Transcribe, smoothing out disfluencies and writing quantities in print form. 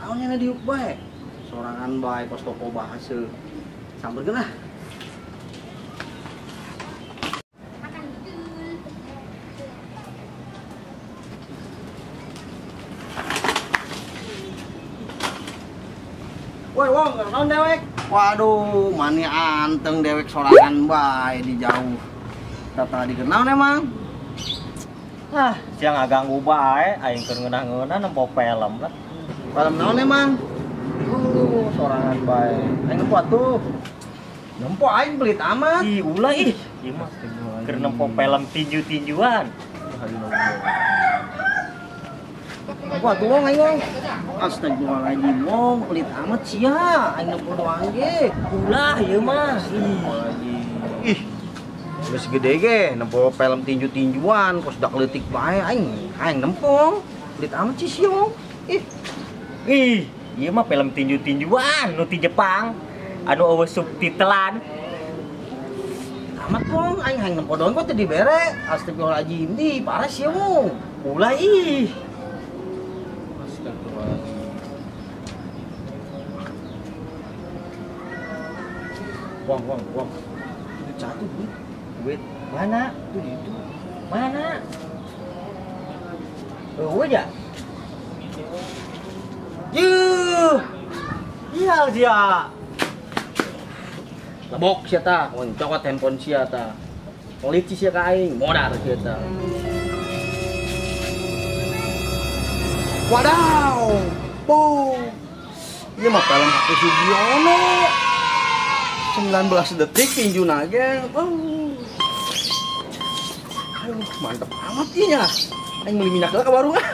Naonnya diuk bae. Sorangan bae kos toko bahasa. Samperkeun ah. Woi wong, naon dewek? Waduh, mani anteng dewek sorangan bae di jauh. Tata dikenal emang. Ah, sia ngaganggu bae, aing keur ngeunah-ngeunah nempo film lah. Film naon emang? Sorangan bae. Aing nempo atuh. Nempo aing pelit amat. Ih, ulah ih. Ieu mah keur nempo film tinju-tinjuan. Nempo atuh wong aing wong. Astagfirullahaladzim wong, pelit amat sia. Aing nempo doang ge. Ulah ieu mah. Ih. Geus gede ge nempo film tinju-tinjuan kos dak leutik bae aing. Aing nempo. Pelit amat sih sia wong. Ih. Ih, ieu mah film tinju-tinjuan nu ti Jepang. Anu eueuh subtitelan. Amat wong, aing hayang nempo doang kok teu dibere. Astagfirullahaladzim, di parah sia wong. Ulah ih. Astagfirullahaladzim. Wong, wong, wong. Itu satu duit. Duit mana? Itu di itu. Mana? Eueuh ja. Yuh. Iya sia. Lebok sia ta, cokot handphone sia ta. Pelit sia ka aing, modar sia ta. Wadaw. Boom. Ieu mah film Haki Sugiono. 19 detik tinjuna ge. Oh. Aduh, mantep amat ieu nya. Aing meuli minyak heula ka warung ah.